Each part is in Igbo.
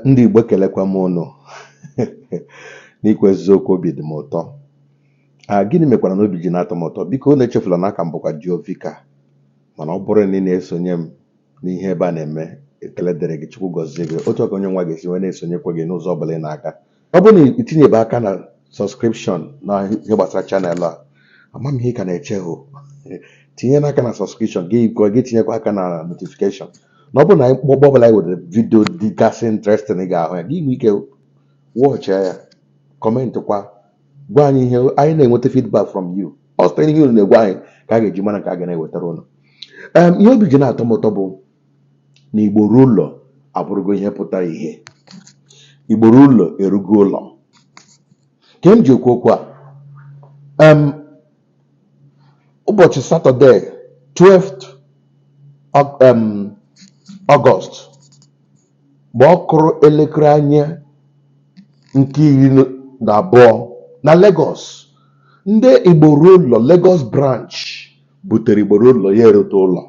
Ndị Igbo, ekelekwa m ụnụ. N'ikwu eziokwu, obi dị m ụtọ. A gịnị mekwara na obi ji na-atọ m ụtọ? Biko, unu echefula na aka m bụkwa Jovika. Mana ọ bụrụ na ị na-esonye m n'ihe ebe a na-eme, ekele dịrị gị, Chukwu gọzie gị otu ọka onye nwa ga-esi wee na-esonyekwa gị n'ụzọ ọbụla ị na-aga. Ọ bụrụ na ị tinyebe aka na subscription na ihe gbasara channel a, ama m ihe ị ka na-eche. Hụ, tinye n'aka na subscription gị, gị tinyekwa aka na notification, na ọ bụrụ na anyị mkpọkpọ ọbụla anyị wetara video dịgasị interesting, ị ga-ahụ ya, gị nwee ike watch ya, comment kwa, gwa anyị ihe anyị na-enweta feedback from you. Ọ site ihe unu na-egwa anyị ka a ga-eji mara nke a ga na-ewetara unu. Ihe obi ji na-atọ m ụtọ bụ na Igbo ruo ụlọ abụrụgo ihe pụtara ihe. Igbo ruo ụlọ erugo ụlọ. Ka m ji ekwu okwu a, ụbọchị Saturday, 12th August, mgbe ọ kụrụ elekere anya nke 12 na Lagos, ndị Igbo ruo ụlọ Lagos branch butere Igbo ruo ụlọ ya erute ụlọ.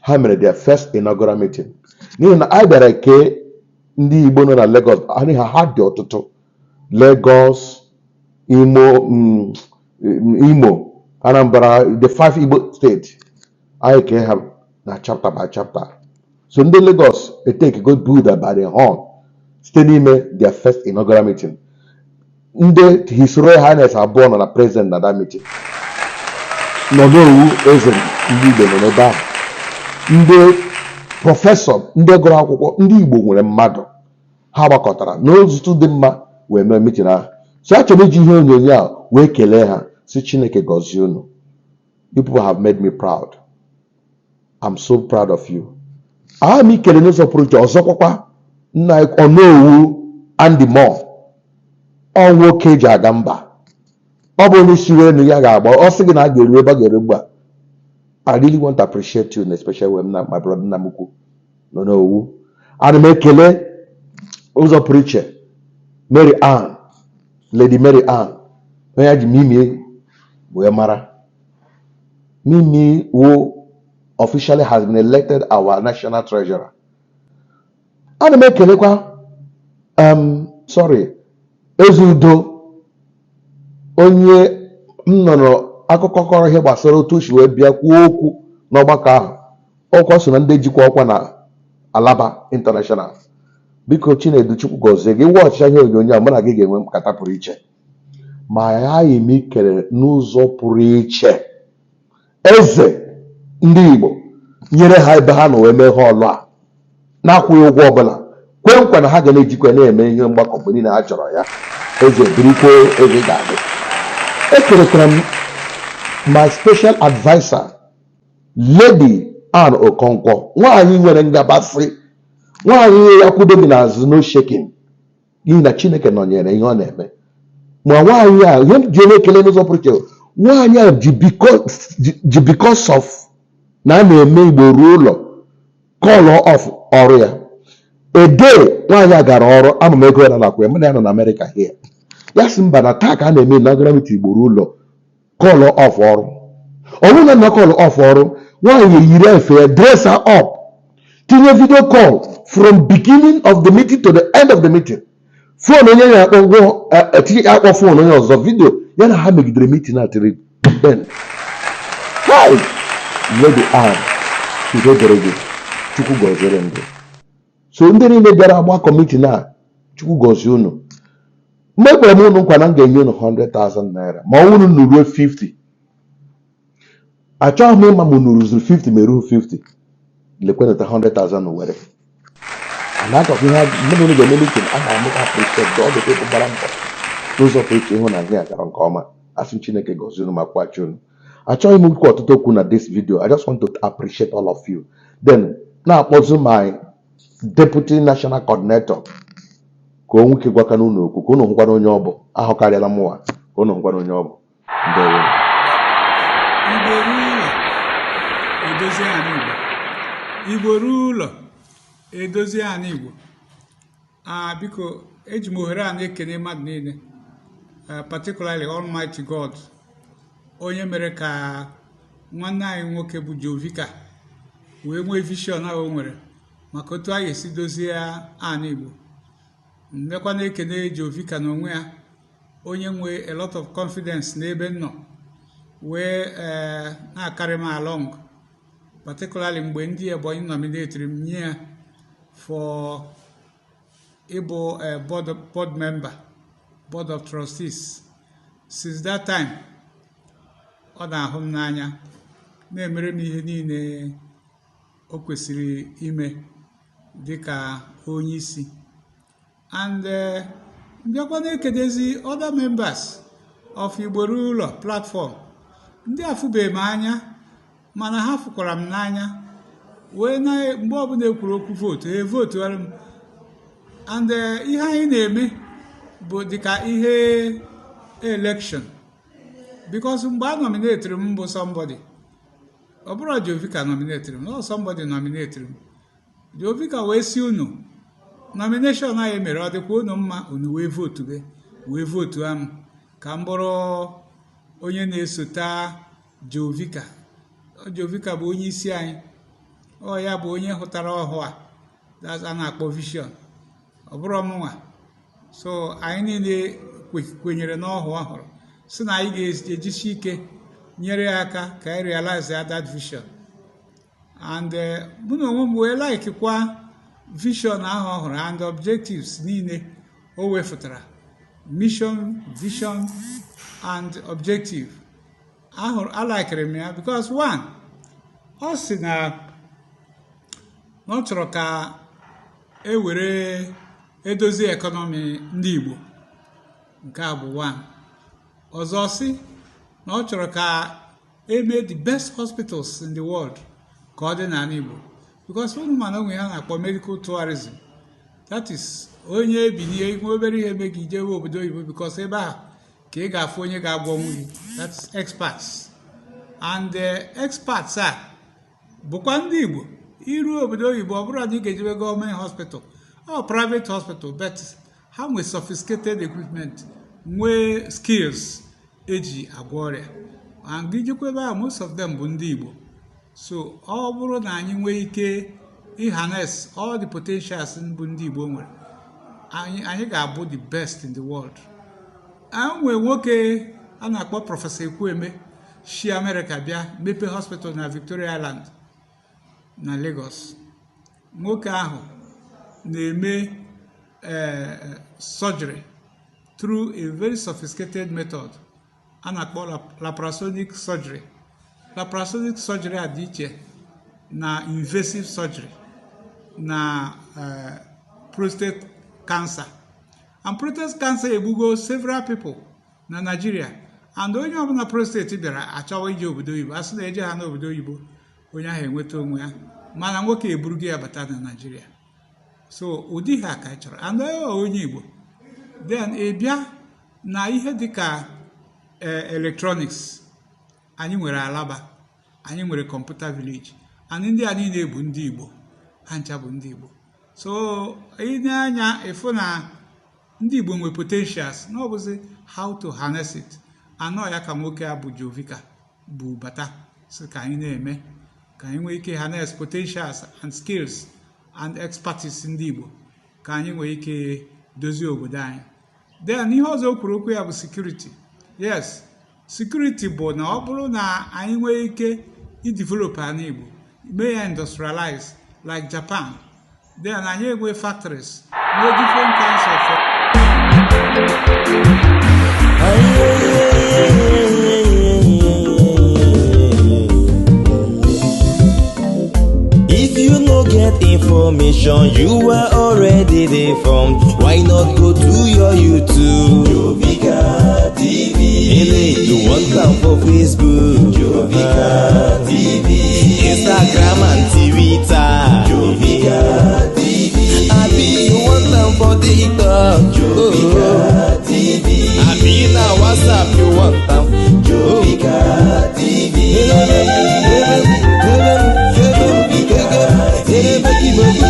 Ha mere their first inaugural meeting, n'ihi na anyị bịara kee ndị Igbo nọ na Lagos anyị ha dị ọtụtụ: Lagos, Imo, Imo, Anambra, the five Igbo state. Anyị kee ha na chapter by chapter. So ndị Lagos etake go bull by the horn site n'ime their first inaugural meeting. Ndị His Royal Highness abụọ nọ na president na that meeting nọ n'owu. Eze ndị Igbo nọ n'ebe ahụ, ndị professor, ndị gụrụ akwụkwọ, ndị Igbo nwere mmadụ. Ha gbakọtara n'ozutu dị mma wee mee meeting ahụ. So achọrọ m iji ihe onyonyo a wee kelee ha, si Chineke gọzie unu. You people have made me proud. I'm so proud of you. Agha m ikele n'ụzọ pụrụ iche. Ọzọkwakwa, nna anyị Onowu Andy Moore, ọ nwoke eji aga mba. Ọ bụ onye siwere enu ya ga-agba. Ọ sị gị na a ga-eru ebe a ga-eru ugbu a. I really want to appreciate you in a special way, na my brother, nna m ukwu nọ n'owu. Ana m ekele ụzọ pụrụ iche Mary Ann, Lady Mary Ann, onye a ji Mimi wee mara. Mimi who officially has been elected our national treasurer. Ana m ekelekwa, sorry, Eze Udo, onye m nọrọ akụkọ kọrọ ihe gbasara otu o si wee bịa kwuo okwu n'ọgbakọ ahụ. Ọkwa so na ndị jikwa ọkwa na Alaba International. Biko, Chinedu, Chukwu gọzie gị. Watch ihe onyonyo a, mụ na gị ga-enwe nkata pụrụ iche. Ma ya m ikele n'ụzọ pụrụ iche eze ndị Igbo nyere ha ebe ha nọ wee mee hall a na-akwụghị ụgwọ ọbụla, kwee nkwa na ha ga na-ejikwa na-eme ihe mgbakọ mgbe niile ha chọrọ ya. Eze birikwo, eze ga-adị. Ekelekwara m my special adviser, Lady Ann Okonkwo, nwaanyị nwere ngabasị, nwaanyị ya kwudo gị n'azụ, no shaking, n'ihi na Chineke nọnyere ihe ọ na-eme. Ma nwaanyị a, ihe m ji onye ekele n'ụzọ pụrụ iche, nwaanyị a ji because of na a na-eme Igbo ruo ụlọ, call off ọrụ ya ede. Nwaanyị a gara ọrụ, ama m ego ya na akwa ya, mụ na ya nọ na Amerịka here. Ya sị mba, na taa ka a na-eme inaugural meeting Igbo ruo ụlọ, call off ọrụ. Ọ bụrụ na call off ọrụ, nwaanyị yiri efe ya, dress her up, tinye video call from beginning of the meeting to the end of the meeting. Phone onye ya akpọ ngwọ, etinye akpọ phone onye ọzọ video ya na ha megidere meeting a tiri then. Hi, Lady Ann, udo dịrị gị, Chukwu gọziere m gị. So ndị niile bịara agbakọ meeting a, Chukwu gọzie unu. Mgbe ekwere m unu nkwa na m ga-enye unu 100,000 naira ma ọ unu unu ruo 50, achọghị m ịma ma unu ruzuru 50 ma erughị 50. Lekwenụta 100,000 were ana akọkọ ihe mụ na unu ga-eme meeting. A na-amụ appreciate all the people gbara mbọ n'ụzọ pụrụ iche ịhụ na ihe a gara nke ọma. Asị m Chineke gọzie unu ma kwaghachi unu. Achọghị m ikwu ọtụtụ okwu na this video. I just want to appreciate all of you. Then na-akpọzu my deputy national coordinator ka o nwike gwakana unu okwu, ka unu hụkwana onye ọ bụ. Ahụkarịala mụnwa, ka unu hụkwana onye ọ bụ. Ndewo. Igbo ruo ụlọ, edozie ala Igbo. Igbo ruo ụlọ, edozie ala Igbo. A biko, eji m ohere a na-ekene mmadụ niile, particularly Almighty God, onye mere ka nwanne anyị nwoke bụ Jovika wee nwee vision ahụ o nwere. Maka otu a ga-esi dozie ana Igbo. Mmekwa na-ekene Jovika n'onwe ya, onye nwe a lot of confidence n'ebe m nọ wee na-akarị m along, particularly mgbe ndị Ebonyi nominatiri m nye ya for ịbụ board member, board of trustees. Since that time, ọ na-ahụ m n'anya, na-emere m ihe niile o kwesịrị ime dịka onye isi. And mbịakwa na-ekedezi other members of Igbo Ruo Ụlọ platform, ndị afụbeghị m anya mana ha fụkwara m n'anya, wee na mgbe ọbụla ekwuru okwu vote, ha evotuara m. And ihe anyị na-eme bụ dịka ihe election, because mgbe a nominatiri m bụ somebody, ọ bụrụ Jovika nominatiri m, ọ somebody nominatiri m, Jovika wee si unu nomination anyị mere, ọ dịkwa unu mma, unu wee vote gị, wee vote m ka m bụrụ onye na-esota Jovika. Jovika bụ onye isi anyị, ọ ya bụ onye hụtara ọhụ a a na-akpọ vision, ọ bụrụ ọmụnwa. So anyị niile kwenyere n'ọhụ ọhụrụ, si na anyị ga-ejisi ike nyere ya aka ka anyị realize that vision. And mụ na onwe m wee like kwa vision ahụ ọ hụrụ and objectives niile o wefụtara, mission, vision and objective ahụrụ. Alikere m ya because one, ọ sị na ọ chọrọ ka e were edozi economy ndị Igbo, nke a bụ one. Ọzọ, sị na ọ chọrọ ka eme the best hospitals in the world ka ọ dị n'ala Igbo, because unu mana onwe ha na-akpọ medical tourism, that is, onye ebinye nwe obere ihe eme gị, jewe obodo oyibo, because ebe ahụ ka ị ga-afụ onye ga-agwọnwu gị, that is experts. And experts a bụkwa ndị Igbo. Iru obodo oyibo, ọ bụrụ na ị ga-ejebe gọọmenti hospital ọ private hospital, but ha nwee sophisticated equipment, nwee skills eji agwọ ọrịa, and gị jekwa ebe ahụ, most of them bụ ndị Igbo. So ọ bụrụ na anyị nwee ike iharness all the potentials bụ ndị Igbo nwere, anyị ga-abụ the best in the world. Anyị nwee nwoke a na-akpọ Professor Ekwueme, shi Amerịka bịa mepee hospital na Victoria Island na Lagos. Nwoke ahụ na-eme surgery through a very sophisticated method a na-akpọ laparoscopic surgery. Laparoscopic surgery a dị iche na invasive surgery na prostate cancer. And prostate cancer egbugo several people na Nigeria, and onye ọbụla prostate bịara achọwa ije obodo oyibo, a sị na eje ha n'obodo oyibo, onye ahụ enweta onwe ya, mana nwoke eburugo ya bata na Nigeria. So ụdị ha ka anyị chọrọ, and onye Igbo. Then ị bịa na ihe dịka electronics, anyị nwere Alaba, anyị nwere Computer Village, and ndị a niile bụ ndị Igbo, ha ncha bụ ndị Igbo. So ị na-anya ịfụ na ndị Igbo nwe potentials, na ọ bụzi how to harness it. Anọ ya ka nwoke a bụ Jovika bụ bata, sị ka anyị na-eme ka anyị nwee ike harness potentials and skills and expertise ndị Igbo, ka anyị nwee ike dozie obodo anyị. Then ihe ọzọ o kwuru okwu ya bụ security. Yes, security bụ na ọ bụrụ na anyị nwee ike idevelop ala Igbo, mee ya industrialize like Japan, then anyị enwe factories, nwee different kinds of If you no get information, you are already deformed. Why not go to your YouTube? Jovika TV. Ele, you want am for Facebook? Jovika TV. Instagram and Twitter. Jovika TV. Abi you want am for TikTok? Jovika TV. Abi na WhatsApp you want am? Jovika TV. Jovika TV. Jovika TV.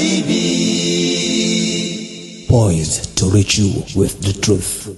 TV. Poised to reach you with the truth.